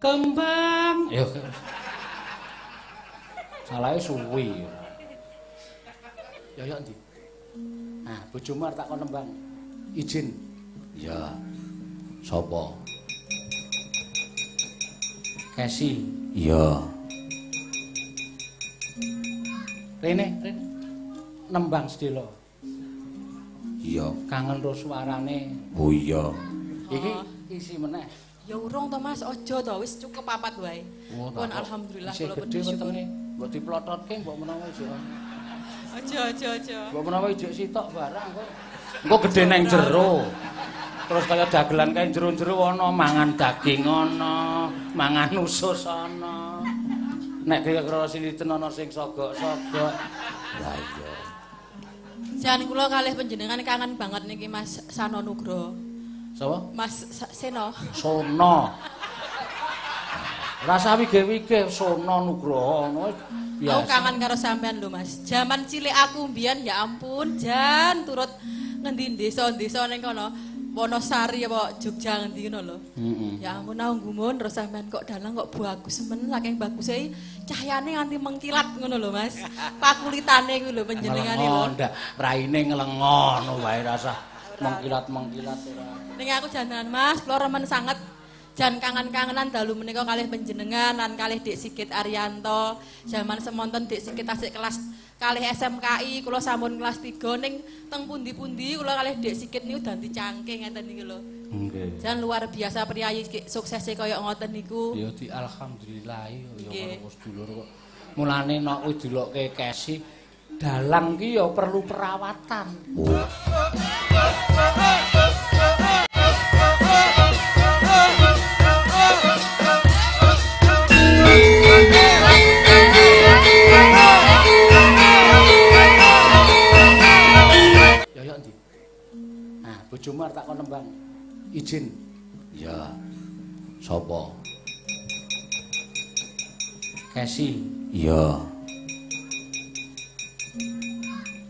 Kembang. Ya. Salahe suwi. Ya ya endi? Nah, bojomu arep tak kon nembang. Izin. Ya. Sapa? Kesi. Iya. Rene, rene. Nembang sedhela. Iya. Kangen ro suarane. Oh iya. Iki isi meneh. Ya urung to Mas, aja to, wis cukup papat wae. Pun alhamdulillah kula pun bersyukur. Mbok diplototke mbok menawa isih. Aja aja aja. Mbok menawa ijek sitok barang kok. Engko gedhe nang jero. Terus kaya dagelan kae jero-jero ana mangan daging ana, mangan usus ana. Nek kira-kira sinten ana sing sogok-sogok. Lah iya. Jan kula kalih panjenengan kangen banget niki Mas Sano Nugroho. Sapa? Mas Seno. Sono. Rasa wige-wige Sono Nugroho ngono biasa. Aku kangen karo sampean lho Mas. Jaman cilik aku mbiyen ya ampun, jan turut ngendi desa-desa ning kono. Wonosari apa Jogja ngendi ngono lho. Ya ampun aku gumun terus sampean kok dalang kok bagus men, saking baguse cahyane nganti mengkilat ngono lho Mas. Pakulitane kuwi lho panjenengane lho. Ndak raine nglengono wae rasa mengkilat-mengkilat ora. Ning aku jangan Mas, kula remen sanget jan kangen-kangenan dalu menika kalih panjenengan lan kalih Dik Sigit Arianto. Jaman semonten Dik Sigit tasik kelas kalih SMKI, kula sampun kelas 3 ning teng pundi-pundi kula kalih Dik Sigit niku dadi cangking ngeten niku lho. Nggih. Jan luar biasa priyayi suksese kaya ngoten niku. Ya di alhamdulillah ya karo sedulur kok. Mulane nek kuwi dilokke Kesi, dalang ki ya perlu perawatan. Oh. Ya ya endi? Nah, bojomu arep tak kon nembang. Izin. Ya. Sapa? Kesi. Iya.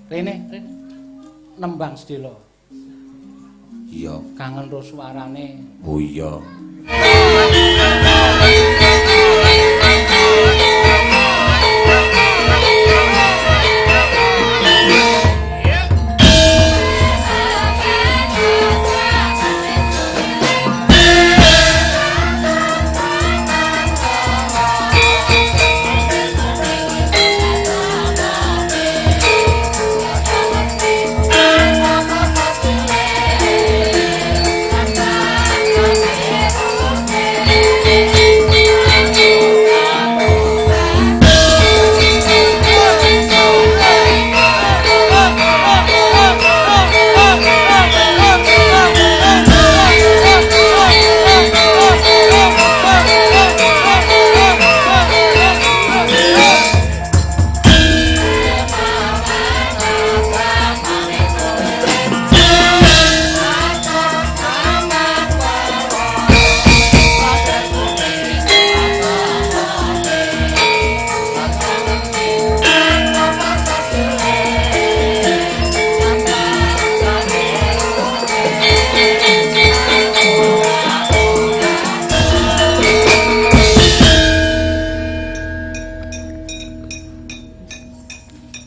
Rene, rene. Nembang sedhela. Iya. Kangen ro suarane. Oh iya.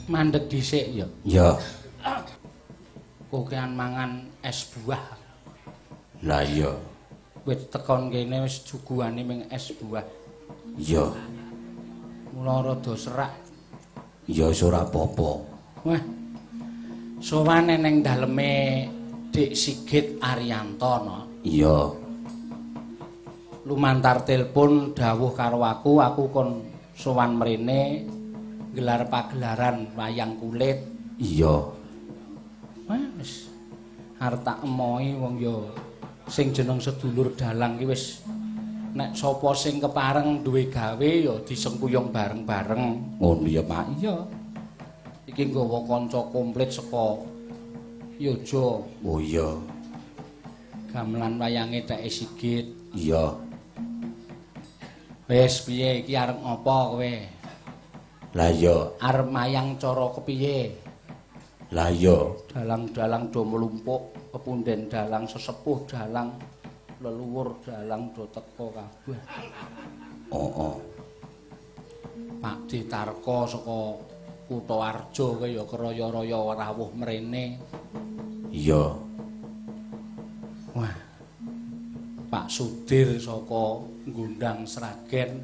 Mandek dhisik ya. Ya. Kokean mangan es buah. Lah iya. Wis tekon kene wis juguane ming es buah. Iya. Mula rada serak. Ya wis ora apa-apa. Wah. Sowane ning daleme Dik Sigit Arianto no. Iya. Lumantar telepon dawuh karo aku, aku kon sowan mrene gelar pagelaran wayang kulit. Iya. Wah, wis arep tak emohi wong ya sing jeneng sedulur dalang ki wis nek sapa sing kepareng duwe gawe ya disengkuyung bareng-bareng. Ngono ya, Pak. Iya. Iki nggawa kanca komplit saka Yojo. Oh iya. Gamelan wayange Tek Sigit. Iya. Wis piye iki arep ngopo kowe? Lah iya, arep mayang cara kepiye? Lah iya, dalang-dalang do mlumpuk, kepunden dalang, sesepuh dalang. Leluhur dalang do teko kabeh. Heeh. Pak Ditarko saka Kutoarjo kaya kraya-raya rawuh mrene. Iya. Wah. Pak Sudir saka Gondang Sragen.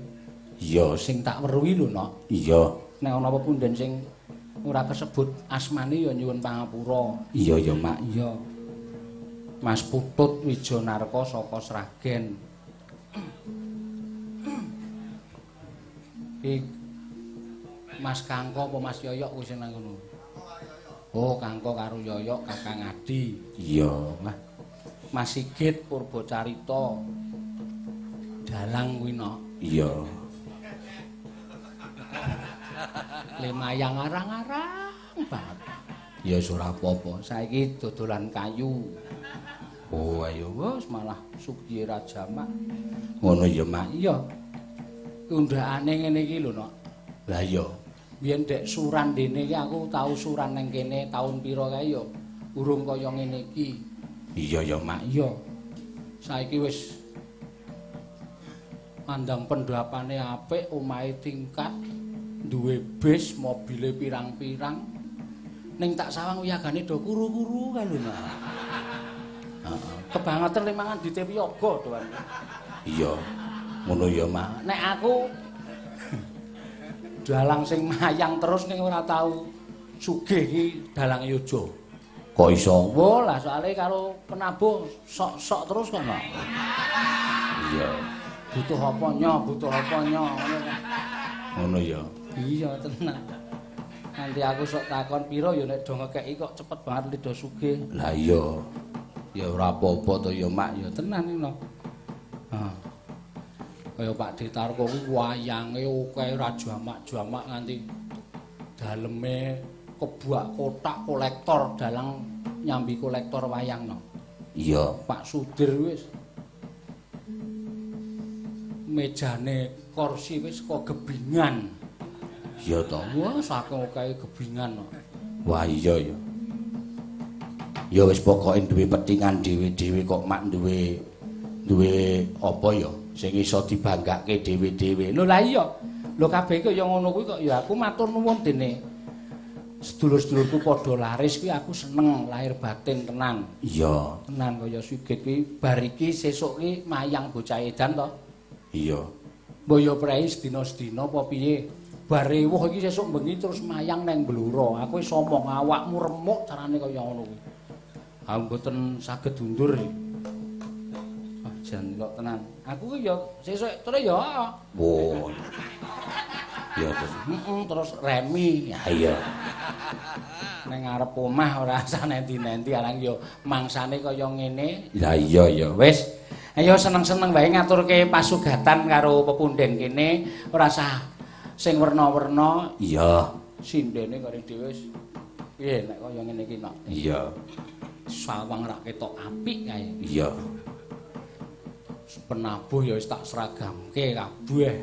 Iya, sing tak weruhi lho, Nok. Iya. Nek ana pepunden sing ora kesebut asmane ya nyuwun pangapura. Iya ya, Mak. Iya. Mas Putut Wijonarko saka Sragen. Iki Mas Kangko apa Mas Yoyok kuwi sing nang kono? Oh, Kangko karo Yoyok Kakang Adi. Iya. Wah. Mas Sigit Purbocarita. Dalang kuwi, Nok. Iya. Lemayang arang-arang banget. Ya wis ora apa-apa. Saiki dodolan kayu. Oh, ayo wis malah sugih ra jamak. Ngono ya, Mak. Iya. Undhakane ngene iki lho, Nok. Lah iya. Biyen dek suran dene iki aku tau suran nang kene taun pira kae ya urung kaya ngene iki. Iya ya, Mak. Iya. Saiki wis andang pendapane apik, omahe tingkat, duwe bis, mobile pirang-pirang. Ning tak sawang uyagane do kuru-kuru kae lho, Nak. Heeh. Kebangetan le mangan dite wiyaga doan. Iya. Ngono ya, Mak. Nek aku dalang sing mayang terus ning ora tau sugih iki dalang Yojo. Kok iso? Wo lah soalé karo penabuh sok-sok terus kok, Nak. Iya. Butuh apa nyo, butuh apa nyo ngono. Ngono ya. Iya tenan. Nanti aku sok takon pira ya nek do ngekeki kok cepet banget lido sugih. Lah iya. Ya ora apa-apa to ya, Mak. Ya tenan iki lho. Ha. Kaya Pak Ditarko kuwi wayange akeh ra jamak-jamak nganti daleme kebak kotak kolektor dalang nyambi kolektor wayang no. Iya, Pak Sudir wis mejane kursi wis kok gebingan. Iya to. Wah, saking akeh gebingan no. Wah iya ya. Ya wis pokoke duwe petingan dhewe-dhewe kok Mak duwe duwe apa ya sing iso dibanggake dhewe-dhewe. Lho lah iya. Lho kabeh kaya ngono kuwi kok ya aku matur nuwun dene sedulur-sedulurku padha laris kuwi aku seneng lahir batin tenan. Iya, tenan kaya Sigit kuwi bar iki sesuk ki mayang bocah edan to. Iya. Mbok ya prei sedina-sedina apa piye? Bar rewuh iki sesuk bengi terus mayang nang Blora. Aku wis omong awakmu remuk carane kaya ngono kuwi. Ah mboten saged undur. Ah jan kok tenan. Aku ki ya sesuk terus ya. Wo. Ya terus. Heeh, terus remi. Ya iya. Nang ngarep omah ora usah nendi-nendi arang ya mangsane kaya ngene. Lah iya ya. Wis. Ayo seneng-seneng wae ngaturke pasugatan karo pepunden kene, ora usah sing werna-werna. Iya. Sindene karo dhewe wis. Piye nek kaya ngene iki, Nok? Iya. Sawang rak ketok apik kae. Iya. Penabuh ya wis tak seragamke kabeh.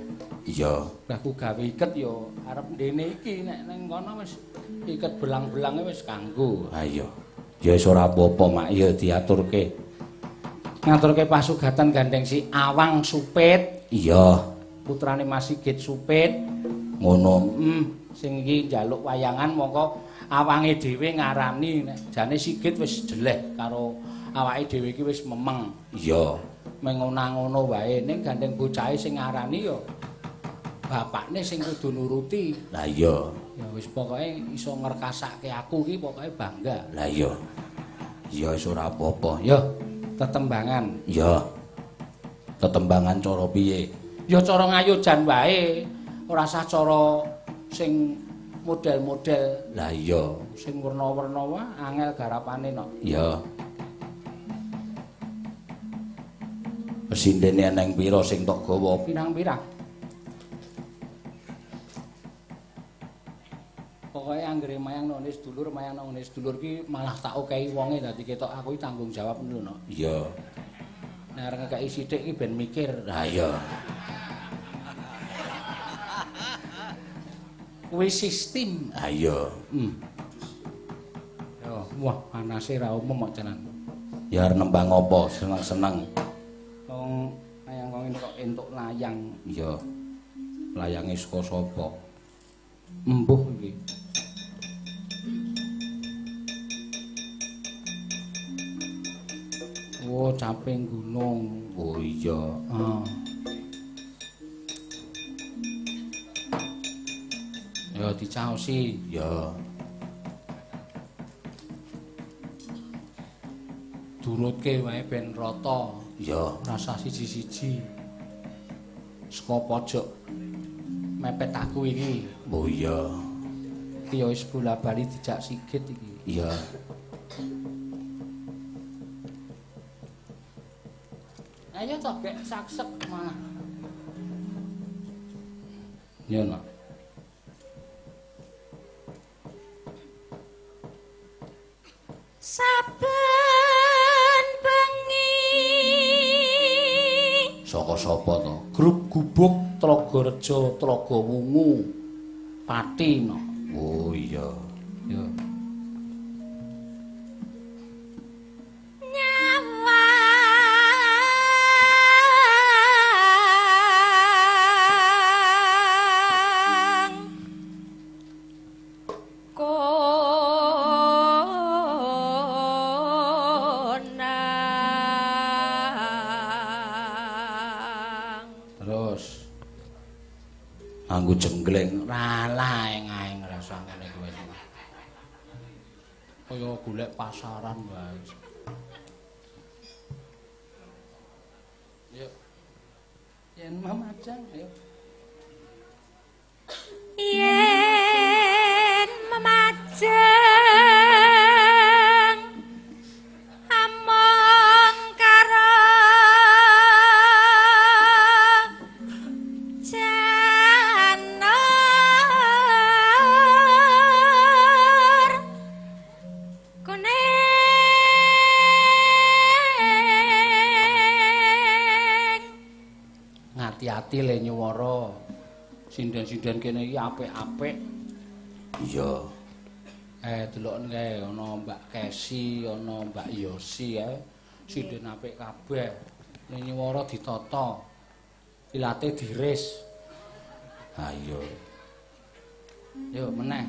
Iya. Lah aku gawe iket ya arep ndene iki nek ning kono wis iket belang-belange wis kanggo. Ha iya. Ya wis ora apa-apa, Mak, ya diaturke. Ngaturke pasugatan gandeng si Awang Supit. Iya. Putrane Mas Sigit Supit. Ngono. Sing iki njaluk wayangan mongko awange dhewe ngarani nek jane Sigit wis jeleh karo awake dhewe iki wis memeng. Iya. Mengonang-ngono wae ning gandeng bocahe sing ngarani ya bapakne sing kudu nuruti. Lah iya. Ya wis pokoke iso ngrekasake aku iki pokoke bangga. Lah iya. Ya wis ora apa-apa. Ya tetembangan. Iya. Tetembangan cara piye? Ya cara ngayojan wae, ora usah cara sing model-model. Lah iya, sing werna-werna wae angel garapane no. Iya. Pesindene eneng pira sing tok gawa? Pirang-pirang. Pokoke anggere mayang nang sedulur, mayang nang sedulur ki malah tak okehi wonge dadi ketok aku iki tanggung jawab lho, Nok. Iya. Nek arep ngekeki sithik iki ben mikir. Lah iya. Kuwi sistem. Ha iya. Yo, wah panase ra umum kok tenan. Ya arep nembang apa seneng-seneng. entuk layang. Iya. Layange saka sapa? Embuh iki. Oh, caping gunung. Oh iya. Ah. Ya dicaosi. Ya. Durutke wae ben rata. Ya. Rasa siji-siji. Saka pojok mepet aku iki. Oh iya. Iki ya wis bola-bali dijak Sigit iki. Iya. Ayo to gek saksek malah. Ya, Nak. Saben bengi. Saka sapa to? Grup Gubuk Tlaga Rejo Tlaga Wungu Pati no. Oh iya. Ya. Nyawang konang. Terus Anggo jenggleng. Ralah aeng-aeng rasa ngene kuwi. Kaya golek pasaran wae. Yuk. Yen memajang ayo. Yen memajang among karo janur kuning. Ngati-ati le nyuwara. Sinden-sinden kene iki apik-apik. Iya. Deloken kae ana Mbak Kesi, ana Mbak Yosi kae. Sinden apik kabeh. Le nyuwara ditata. Ilate diris. Ha iya. Yo meneh.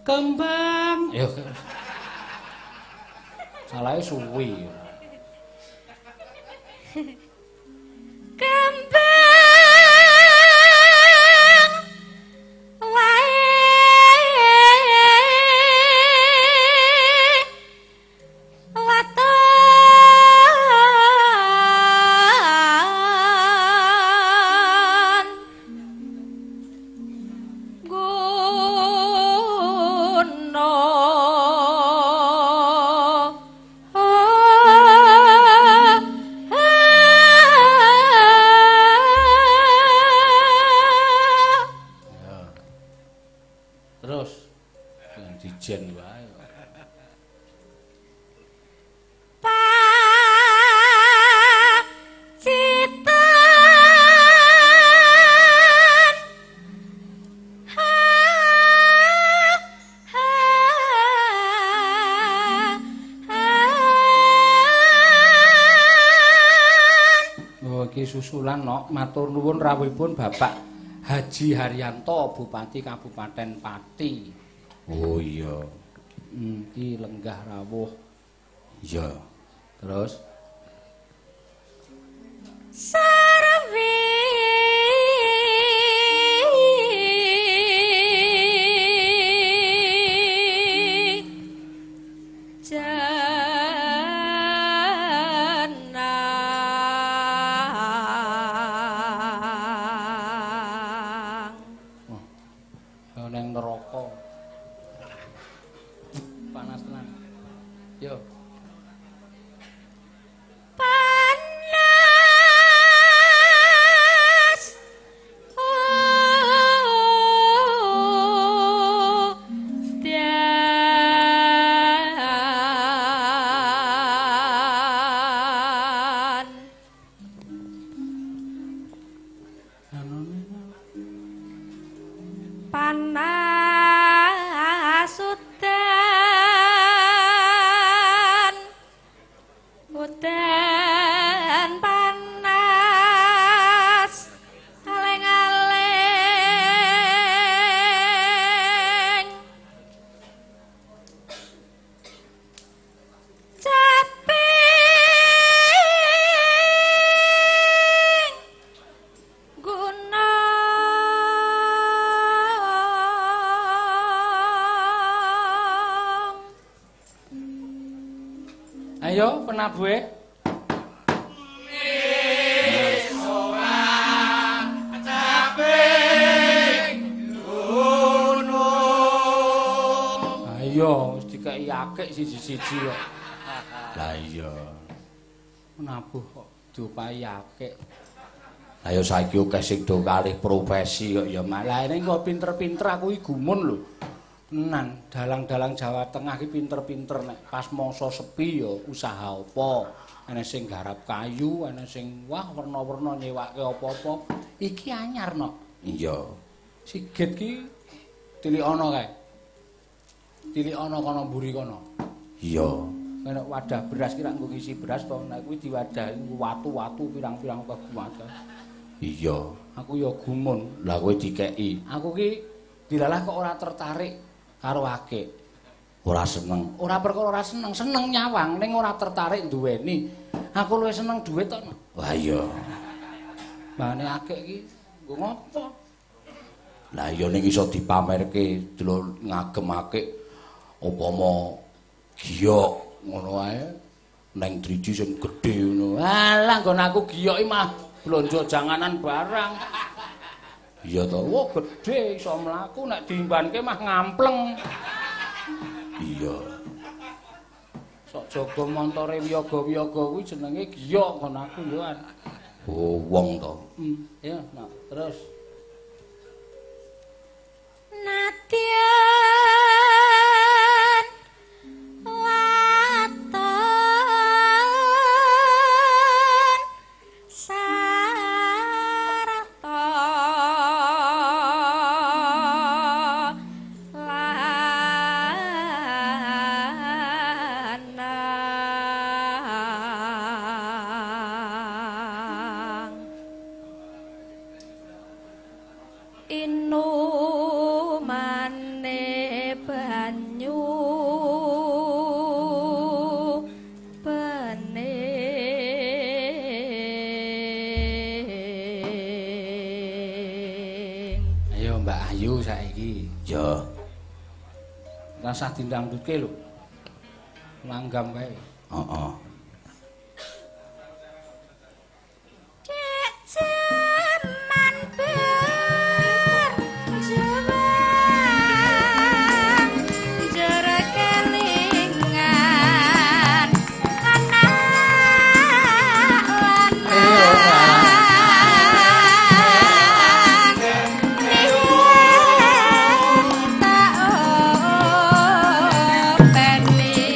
Kembang. Yo. Salahe suwi. Kembang wae waton guna. Terus yang dijen wae. Pacitan ha ha ha. Oh iki susulan nok, matur nuwun rawuhipun Bapak Haji Haryanto, Bupati Kabupaten Pati. Oh iya. Iki lenggah rawuh. Iya. Terus Sarwi janang. Oh, neng neraka. Panas tenan. Yo. Udan panas aleng-aleng caping gunung. Ayo penabuhe. Ayo wis dikeki akik siji-siji kok. Lah iya. Nabuh kok diopahi akik. Lah ya saiki akeh sing do kalih profesi kok ya Mas. Lah nek kok pinter-pinter aku iki gumun lho. Tenan, dalang-dalang Jawa Tengah iki pinter-pinter nek pas mangsa sepi ya usaha apa. Ana sing garap kayu, ana sing wah werna-werna nyewake apa-apa. Iki anyar no. Iya. Sigit ki tilikono kae. Tilikono kono mburi kono. Iya. Nek wadah beras ki rak nggo ngisi beras to, nek kuwi diwadahi watu-watu pirang-pirang keguwata. Iya. Aku ya gumun. Lah kowe dikeki. Aku ki dilalah kok ora tertarik karo akik. Ora seneng. Ora perkara ora seneng, seneng nyawang ning ora tertarik duweni. Aku luwih seneng dhuwit to. Wah iya. Bahane akik ki nggo ngopo? Lah iya ning iso dipamerke delok ngagem akik upama giyok ngono ae neng driji sing gedhe ngono. Alah nggon aku giyok iki mah blonjo janganan barang. Iya to. Wah gedhe iso mlaku nek diimbanke mah ngampleng. Iya. Sok jaga montore wiyaga-wiyaga kuwi jenenge giyok nggon aku yo. Oh wong to. Ya, nah, terus Nadyan waton sarata lanang inumane banyu bening. Ayo Mbak Ayu saiki. Ya. Rasah dindangdutke lho. Langgam kae. Heeh. Dek jaman berjuang jero kelingan anak lanang nihan tak openi.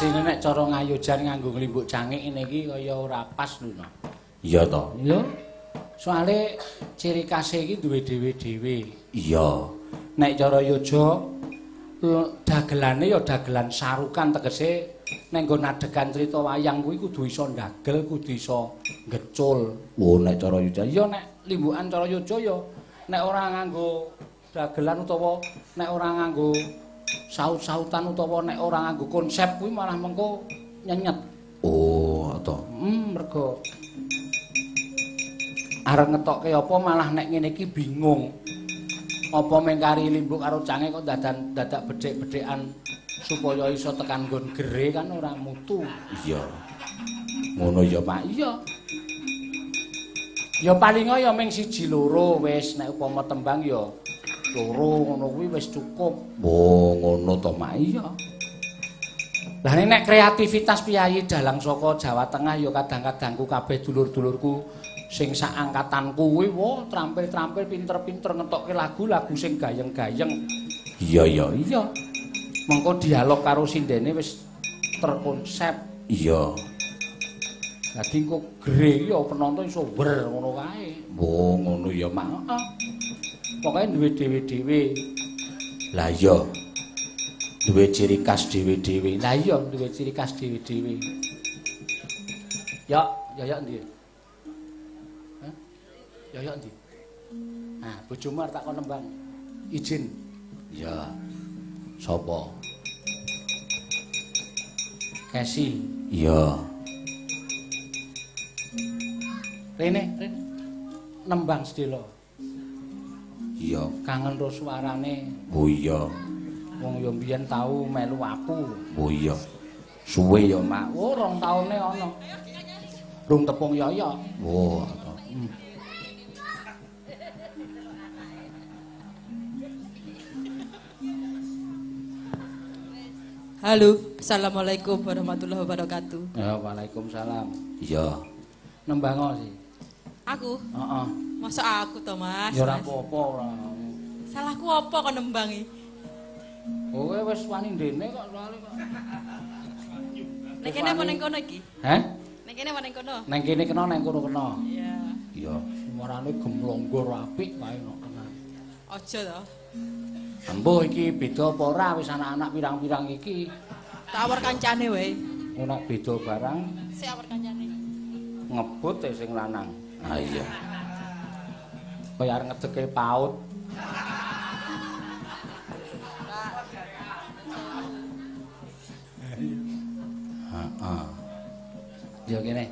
Asline nek cara ngayojan nganggo nglimbuk cangik ngene iki kaya ora pas lho. Iya to? Iya. Soale ciri khase iki duwe dhewe-dhewe. Iya. Nek cara yoja dagelane ya dagelan sarukan, tegese nek nggon adegan crita wayang kuwi kudu iso ndagel, kudu iso ngecul. Oh, nek cara yoja. Iya, nek limbukan cara yoja ya nek ora nganggo dagelan utawa nek ora nganggo saut-sautan utawa nek ora nganggo konsep kuwi malah mengko nyenyet. Oh, to. Mergo arep ngetokke apa malah nek ngene iki bingung. Apa mengkari limbuk karo cange kok dadak bedhek-bedhekan supaya iso tekan nggon gere kan ora mutu. Iya. Ngono ya, Pak. Iya. Ya paling ya ming siji loro wis, nek upama tembang ya loro ngono kuwi wis cukup. Oh, ngono to, Mak. Iya. Lah nek kreativitas piyayi dalang saka Jawa Tengah ya kadang-kadangku kabeh dulur-dulurku sing sak angkatanku kuwi wah trampil-trampil pinter-pinter ngetokke lagu-lagu sing gayeng-gayeng. Iya, iya. Iya. Mengko dialog karo sindene wis terkonsep. Iya. Dadi engko gre ya penonton iso wer ngono kae. Oh, ngono ya, Mak. Heeh. Pokoke duwe dhewe-dhewe. Lah iya. Duwe ciri khas dhewe-dhewe. Lah iya, duwe ciri khas dhewe-dhewe. Ya, ya ya endi? Hah? Ya ya endi? Nah, bojomu arep tak kon nembang. Izin. Ya. Sapa? Kesi. Iya. Rene, rene. Nembang sedhela. Iya, kangen ro suarane. Oh iya. Wong ya mbiyen tau melu aku. Oh iya. Suwe ya, Mak. Oh, 2 taune ana. Rung tepung yaya. Oh, Halo, assalamualaikum warahmatullahi wabarakatuh. Ya, waalaikumsalam. Iya. Nembang sih. Aku? Heeh. Masa aku to, Mas? Ya ora apa-apa ora. Salahku apa kok nembangi? Kowe wis wani ndene kok soalé kok. Nek kene apa ning kono iki? Heh? Nek kene apa ning kono? Ning kene kena, ning kono kena. Iya. Iya. Suarane gemlonggor apik kae kok tenan. Aja to. Embuh iki beda apa ora wis anak-anak pirang-pirang iki. Tak awor kancane wae. Ora beda barang. Sik awor kancane. Ngebut e sing lanang. Ah iya. Kaya arep ngedeke PAUD. Heeh. Ya kene.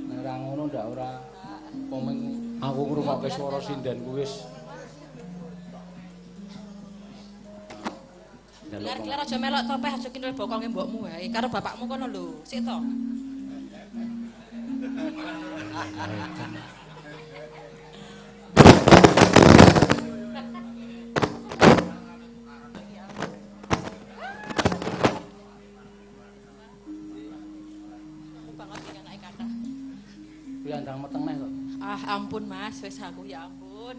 Nek ora ngono ndak ora pomeng aku ngrungokke swara sinden ku wis. Kler-kler aja melok topeh aja kintul bokonge mbokmu wae karo bapakmu kono lho. Sik to. Ah ampun Mas, wis aku ya ampun.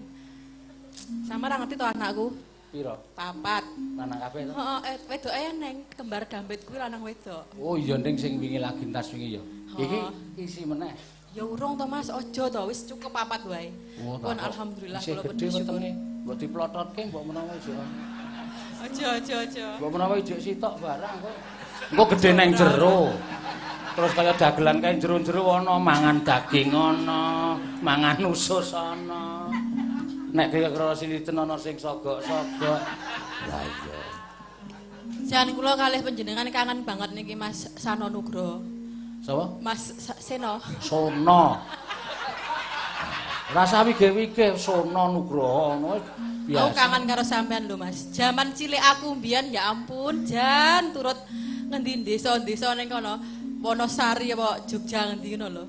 Sama ra ngerti to anakku. Piro? 4. Lanang kabeh to? Heeh, wedoke neng kembar dambit kuwi lanang wedok. Oh iya nding sing wingi lagi entas wingi ya. Iki isi meneh. Ya urung to Mas, aja to, wis cukup 4 wae. Pun alhamdulillah kula pun bersyukur. Mbok diplototke mbok menawa isih. Aja aja aja. Mbok menawa ijek sitok barang kok. Engko gedhe nang jero. Terus kaya dagelan kae jero-jero ana mangan daging ana, mangan usus ana. Nek kira-kira sinten ana sing sogok-sogok. Lah iya. Jan kula kalih panjenengan kangen banget niki Mas Sano Nugroho. Sapa? Mas Seno. Sono. Rasa wige-wige Sono Nugroho ngono biasa. Aku kangen karo sampean lho Mas. Jaman cilik aku mbiyen ya ampun, jan turut ngendi desa-desa ning kono. Wonosari apa Jogja ngendi ngono lho.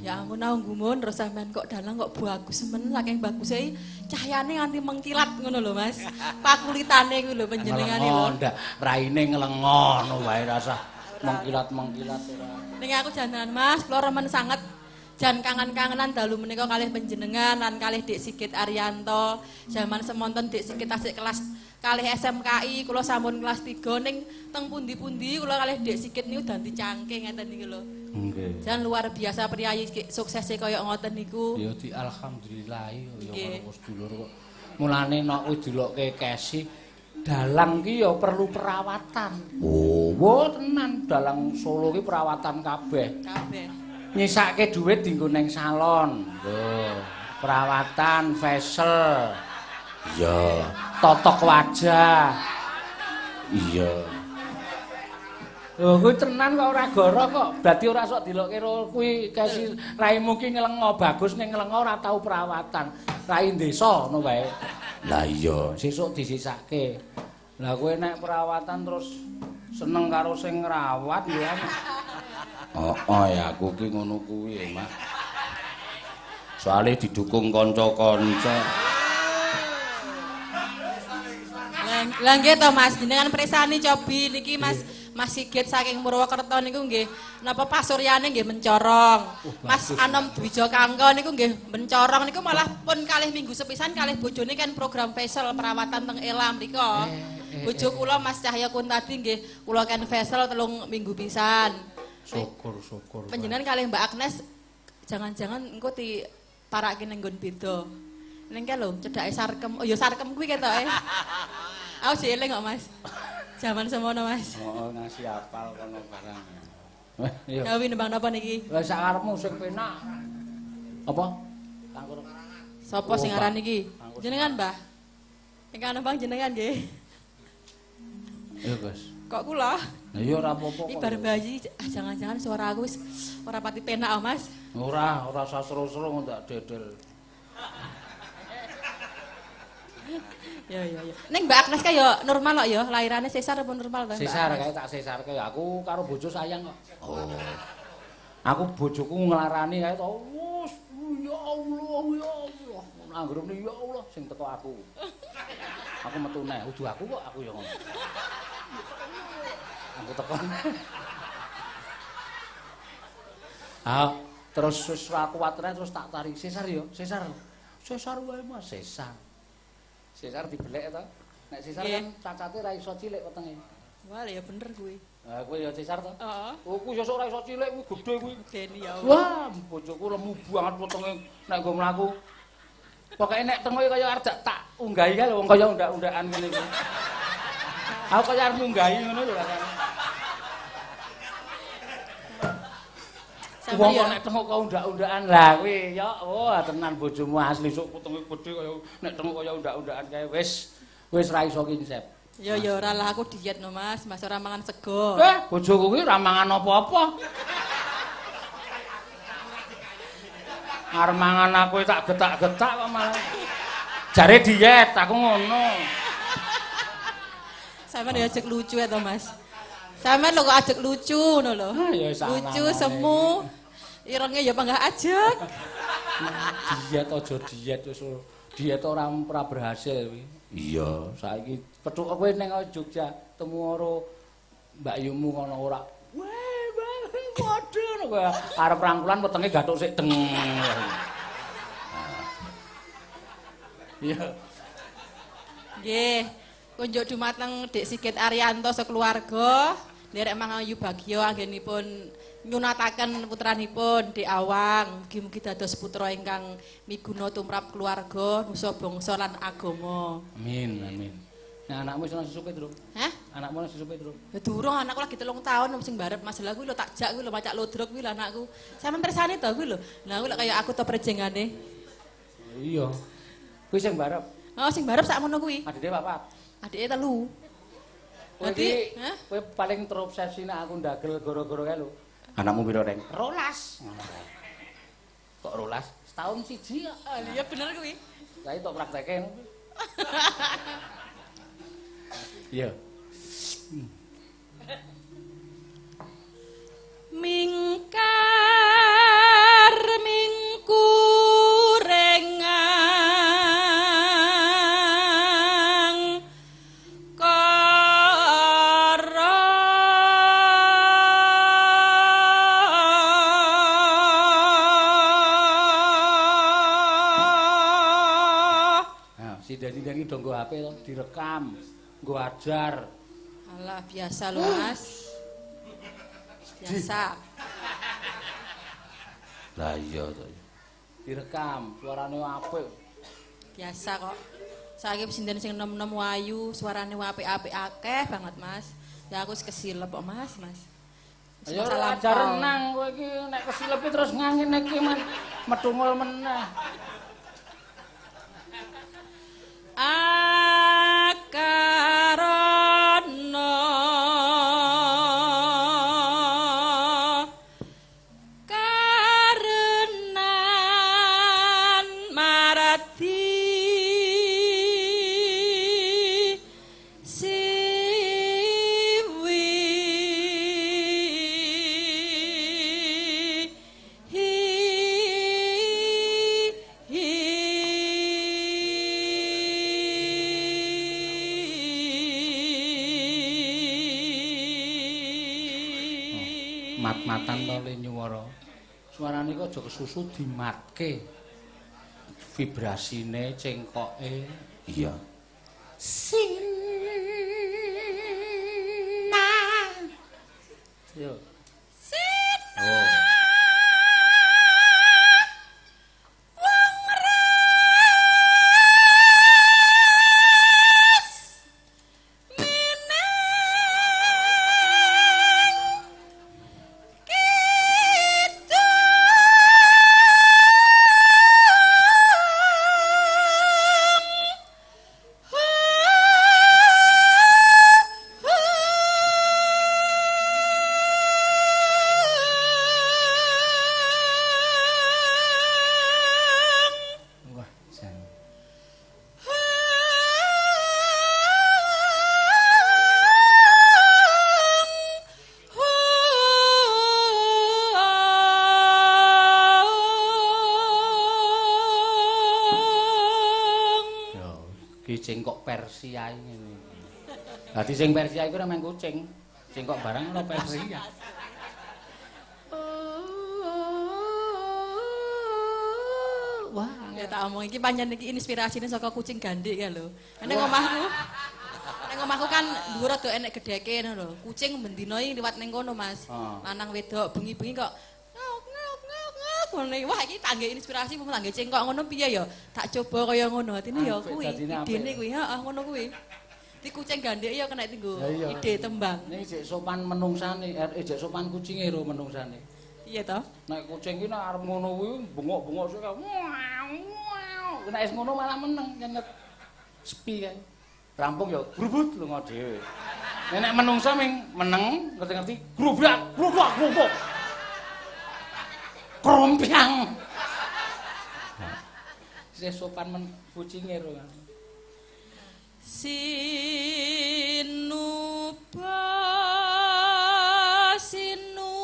Ya ampun aku gumun terus sampean kok dalang kok bagus men, saking baguse cahyane nganti mengkilat ngono lho Mas. Pakulitane kuwi lho panjenengane lho. Ndak raine nglengono wae rasah mengkilat-mengkilat ora. Ning aku jangan Mas, kula remen sanget jan kangen-kangenan dalu menika kalih panjenengan lan kalih Dik Sigit Arianto. Jaman semonten Dik Sigit tasik kelas kalih SMKI, kula sampun kelas 3 ning teng pundi-pundi kula kalih Dek Sigit niku dadi cangking ngeten niku lho. Nggih. Jan luar biasa priyayi suksese kaya ngoten niku. Ya di alhamdulillah ya karo sedulur kok. Mulane nek kuwi dilokke Kesi, dalang ki ya perlu perawatan. Oh, wo tenan dalang Solo ki perawatan kabeh. Kabeh. Nyisake dhuwit dienggo neng salon. Lho, perawatan facial. Iya, totok wajah. Iya. Lho kuwi tenan kok ora goro kok. Berarti ora sok dilokke karo kuwi Kesi raimu ki nglengo bagus ning nglengo ora tau perawatan. Rai desa ngono wae. Lah iya, sesuk disisake. Lah kowe nek perawatan terus seneng karo sing ngrawat ya. Oh, ya aku ki ngono kuwi, Mak. Soale didukung kanca-kanca. Lah nggih to Mas, jenengan presani cobi niki Mas Mas Sigit saking Purwokerto niku nggih napa pasuryane nggih mencorong. Mas Anom Dwijo Kangko niku nggih mencorong niku malah pun kalih minggu sepisan kalih bojone kan program facial perawatan teng Ela mriko. Bojo kula Mas Cahya Kuntadi nggih kula kan facial 3 minggu pisan. Syukur syukur. Panjenengan kalih Mbak Agnes jangan-jangan engko di parake ning nggon beda. Ning kae lho cedhake sarkem. Oh ya sarkem kuwi ketoke. Aku sih eling kok Mas. Jaman semono Mas. Oh, ngasih apal kono barang. Wah, iya. Gawe nembang napa niki? Lah sak karepmu sing penak. Apa? Kangkur. Sapa sing aran niki? Jenengan, Mbah. Ingkang nembang jenengan nggih. Iya, Gus. Kok kula? Lah iya ora apa-apa kok. Iki bar bayi, jangan-jangan suara aku wis ora pati penak, oh, Mas. Ora, ora usah seru-seru ndak dedel. Ya ya ya. Ning Mbak Agnes kae ya normal kok ya, lahirane sesar apa normal to? Sesar kae tak sesarke aku karo bojo sayang kok. Oh. Aku bojoku nglarani kae to. Wus, ya Allah, ya Allah. Anggere muni ya Allah sing teko aku. Aku metu neh, udu aku kok aku ya ngono. Aku teko. Ah, terus wis ora kuat terus tak tarik sesar ya, sesar. Sesar wae Mas, sesar. Sesar dibelek to. Nek sesar kan cacate ra iso cilik wetenge. Wah, ya bener kuwi. Lah kowe ya sesar to? Heeh. Oh, kuwi sesuk ora iso cilik kuwi gedhe kuwi. Deni ya. Wah, bojoku lemu banget wetenge nek nggo mlaku. Pokoke nek tengoke kaya arep tak unggahi kae lho wong kaya undak-undakan ngene iki. Aku kaya arep ngunggahi ngono lho rasane. Wong kok nek tengok kaya undak-undakan lah kuwi ya oh tenan bojomu asli sok wetenge gedhe kaya nek tengok kaya undak-undakan kae wis wis ra iso kinsep. Ya ya ora lah aku diet no Mas, Mas ora mangan sego. Eh, bojoku kuwi ora mangan apa-apa. Arep mangan aku tak getak-getak kok malah. Jare diet aku ngono. Sampeyan ya ajek lucu ya to Mas. Sampeyan lho kok ajek lucu ngono lho. Lucu semu. Irenge ya panggah ajek. Diet aja diet wis diet ora berhasil kuwi. Iya, saiki petuk kowe ning Jogja temu karo Mbak Yumu kono ora. Weh, padha ngono kowe. Arep rangkulan wetenge gathuk sik deng. Iya. Nggih. Kunjuk dumateng Dik Sigit Arianto sekeluarga, nderek mangayu bagya anggenipun nyunataken putranipun Dik Awang, mugi-mugi dados putra ingkang miguna tumrap keluarga, nusa bangsa lan agama. Amin, amin. Nah, anakmu wis ana sesupe durung? Hah? Anakmu ana sesupe durung? Ya durung, anakku lagi 3 tahun sing barep masalah kuwi lho tak jak kuwi lho macak lodrok kuwi lho anakku. Sampeyan persane to kuwi lho. Lah kuwi lho kaya aku to prejengane. Iya. Kuwi sing barep. Oh, sing barep sakmono kuwi. Adike papat. Adike 3. Dadi, kowe paling terobsesi nek aku ndagel gara-gara kae lho. Anakmu piro, Reng? 12. Kok 12? Setahun siji kok. Ah, iya bener kuwi. Saiki tok prakteke. Iya. Mingkar mingkurengang kara Nah, Sinden-sinden iki do nggo HP to direkam, nggo ajar. Alah biasa lho, Mas. Biasa. Lah iya to. Direkam, suarane apik. Biasa kok. Saiki sinden sing nom-nom wayu, suarane apik-apik akeh banget, Mas. Ya aku wis kesilep kok, Mas, Mas. Ayo ajar renang kowe iki nek kesilepi terus ngangin iki metungul meneh. Akarana karenan maradi siwi Mat-matan to le nyuwara. Suarane kok aja kesusu dimatke. Vibrasine, cengkoke. Iya. Sina. Yo. Sina. Oh. Wong res mineng kidung Wah, jan. Yo, iki cengkok Persia ngene. Dadi sing Persia iku ora mung kucing. Cengkok barang ora Persia. Wah, Ya tak omong iki pancen iki inspirasine saka kucing gandhik ya lho. Nek omahku, nek omahku kan dhuwur rada enek gedheke ngono lho. Kucing bendina iki liwat ning kono, Mas. Lanang wedok bengi-bengi kok ngok ngok ngok ngok ngono. Wah, iki tangge inspirasi mau tangge cengkok ngono piye ya? Tak coba kaya ngono. Atine ya kuwi, idene kuwi, heeh ngono kuwi. Di kucing gandhik ya kena tinggo ide tembang. Ning jek sopan menungsane, jek sopan kucinge ro menungsane. Iya toh? Nek kucing ki nek arep ngono kuwi bengok-bengok sik kae. Nek wis ngono malah meneng nyenet. Sepi kae. Rampung ya grubut lunga dhewe. Nek menungsa ming meneng ngerti-ngerti grubrak grubrak grubuk. Krompiang. Isih sopan men kucinge ro. Sinuba sinu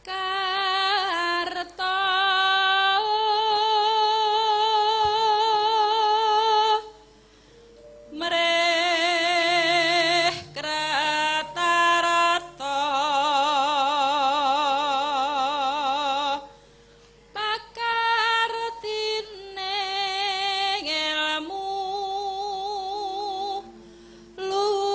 karta mreh kratarata pakartine ngelmu luhur.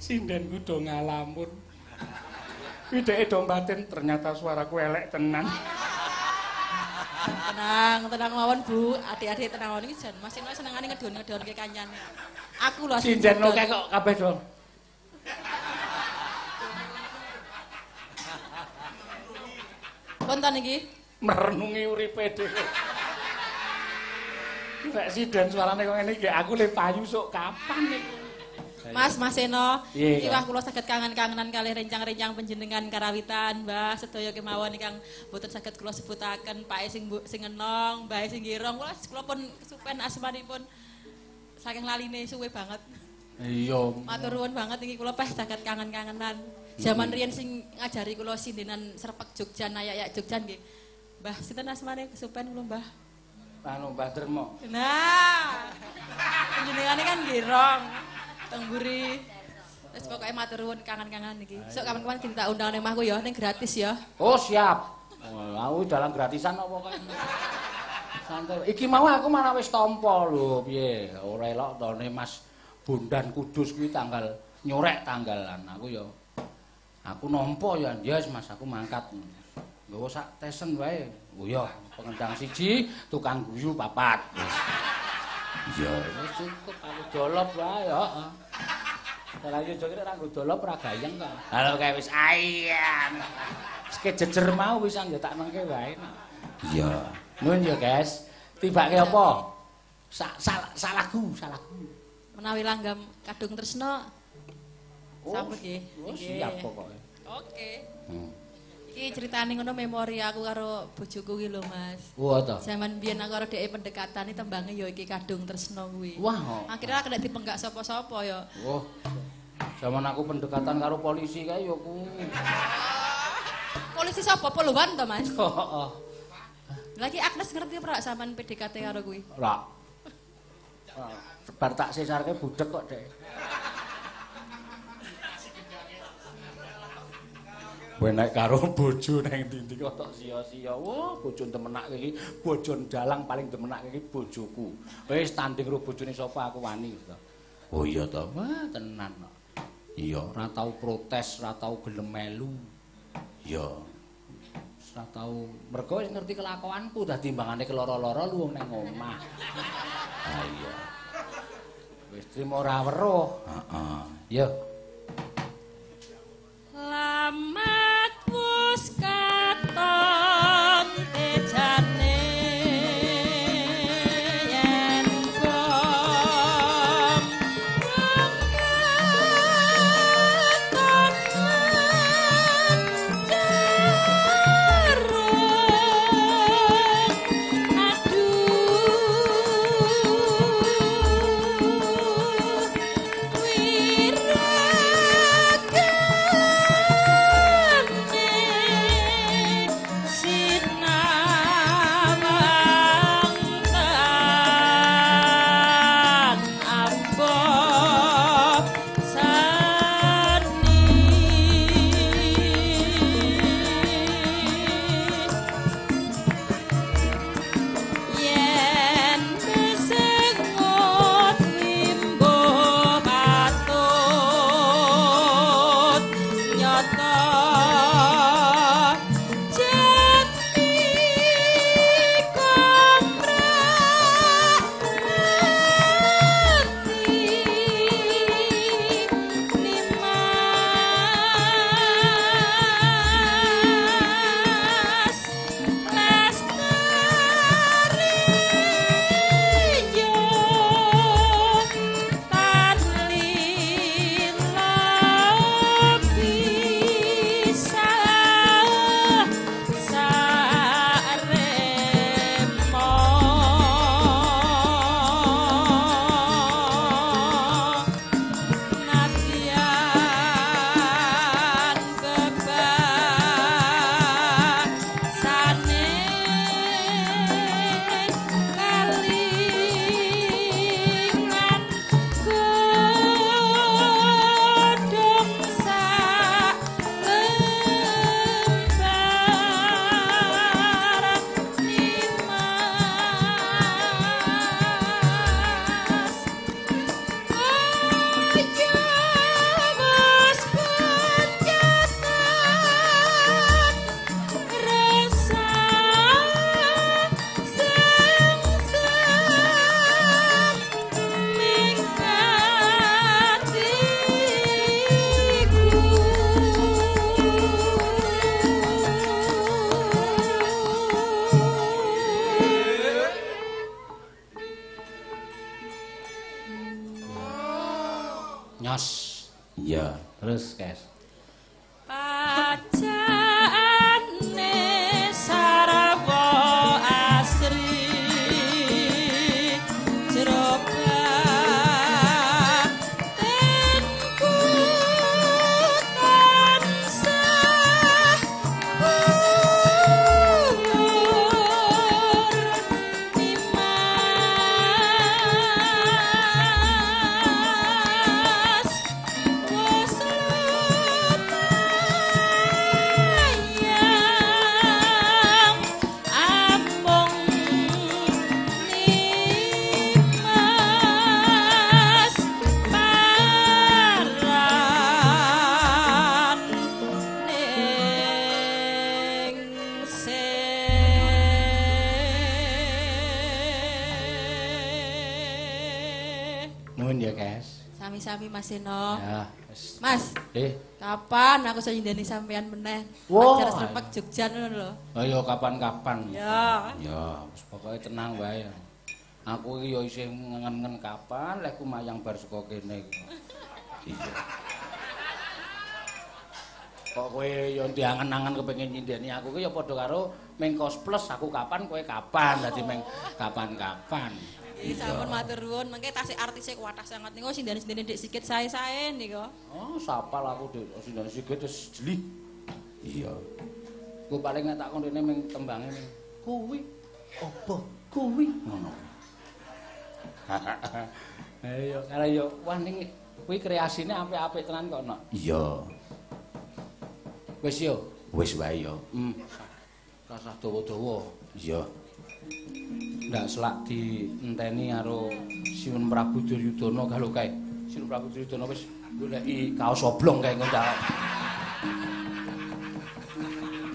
Sindenku do ngalamun. Kuwi dheke do batin ternyata suaraku elek tenan. Tenang, tenang mawon Bu. Adik-adik tenang mawon iki jan Mas Eno senengane ngedon-ngedonke kancane. Aku lho sinden oke kok kabeh do. Wonten iki merenungi uripe dhewe. Nek sinden suarane kok ngene iki aku le payu sok kapan iki. Mas, Mas Eno, iki wah kula saged kangen-kangenan kalih rencang-rencang panjenengan karawitan, Mbah, sedaya kemawon ingkang boten saged kula sebutaken, Pak sing sing enong, Mbah sing girong, kula pun kesupen asmanipun saking laline suwe banget. Iya. Matur nuwun banget iki kula peh saged kangen-kangenan. Zaman riyen sing ngajari kula sindenan serpek Jogja, nayak-yak Jogja nggih. Mbah, sinten asmane kesupen kula, Mbah? Anu Mbah Dermo. Nah. Panjenengane kan girong. Tengguri. Wis pokoke matur nuwun kangen-kangen iki. Sok kapan-kapan kita undang nang omahku ya, ning gratis ya. Oh, siap. Oh, aku dalang gratisan apa kok. Santai. Iki mau aku malah wis tampa lho, piye? Ora elok tone Mas Bondan Kudus kuwi tanggal nyorek tanggalan. Aku ya aku nampa ya, yes Mas, aku mangkat. Nggawa sak tesen wae. Oh iya, pengendang siji, tukang guyu papat. Iya, wis cukup aku dolop wae, heeh. Lah yo jogere ora nggo dolop ora gayeng kok. Halo kae wis ayam. Wis kejejer mau wisan ya tak nengke wae. Iya. Nuwun ya, guys. Tibake apa? Sak lagu, sak lagu. Menawi langgam Kadung Tresna. Sampun nggih. Oh, siap pokoke. Oke. Iki ceritane ngono memori aku karo bojoku ki lho, Mas. Wah ta. Zaman biyen aku karo dheke pendekatane tembange ya iki Kadung Tresna kuwi. Wah. Akhirnya kena dipenggak sapa-sapa ya. Oh. Zaman aku pendekatan karo polisi kae ya kuwi. Polisi sapa? Poluan to, Mas? Heeh. Lagi Agnes ngerti ora sampean PDKT karo kuwi? Ora. Bar tak sesarke budhek kok, Dek. Kowe nek karo bojo nang ndi-ndi kok tok sia-sia. Wah, bojo demenake iki, bojo dalang paling demenake iki bojoku. Wis tanding karo bojone sapa aku wani to. Oh iya to. Wah, tenan kok. Iya, ora tau protes, ora tau gelem melu. Iya. Ora tau mergo wis ngerti kelakuanku dadi timbangane keloro-loro luwung nang omah. Ha iya. Wis trimo ora weruh. Heeh. Ya. Lamat wus katon tejane yen gom katon jero aduh wirang. Mas. Iya, terus Kes. Pacaane sarwa asri jero batinku tansah pur nimas wis lumayang amung nimas paran ningsih. Nuwun ya, Kes. Sami-sami Mas Seno. Ya, wis. Mas, kapan aku iso nyindeni sampean meneh? Wah. Acara srepek Jogja ngono lho. Ayo kapan-kapan. Ya. Ya, wis pokoke tenang wae. Aku iki ya isih ngengen-ngen kapan lek kumayang bar saka kene iki. Iya. Kok kowe ya diangen-angen kepengin nyindeni aku ki ya padha karo meng kos plus aku kapan kowe kapan dadi meng kapan-kapan. Nggih, sampun matur nuwun. Mengke tasik artise kuwathah sanget niku sindene-sindene Dik Sigit sae-sae niku. Oh, sapal aku Dik sindene Sigit wis jeli. Iya. Ku paling nek tak kondene meng tembange meng kuwi apa kuwi ngono. Ayo, karo yo wah ning kuwi kreasine apik-apik tenan kok, Nok. Iya. Wis yo. Wis wae yo. Rasah dawa-dawa. Iya. Ndak selak dienteni karo Sinuwun Prabu Duryudana karo kae. Sinuwun Prabu Duryudana wis goleki kaos oblong kae engko ndak.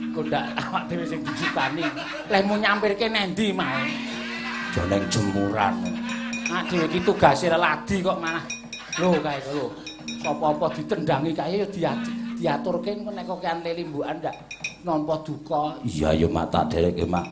Engko ndak awak dhewe sing dijukani. Lehmu nyampirke nendi mau? Aja nang jemuran. Ah dhewe iki tugase leladi kok malah. Lho kae lho. Sapa-apa ditendangi kae ya diaturke engko nek kokean lelimbukan ndak nampa duka. Iya ya mak tak dherekke mak.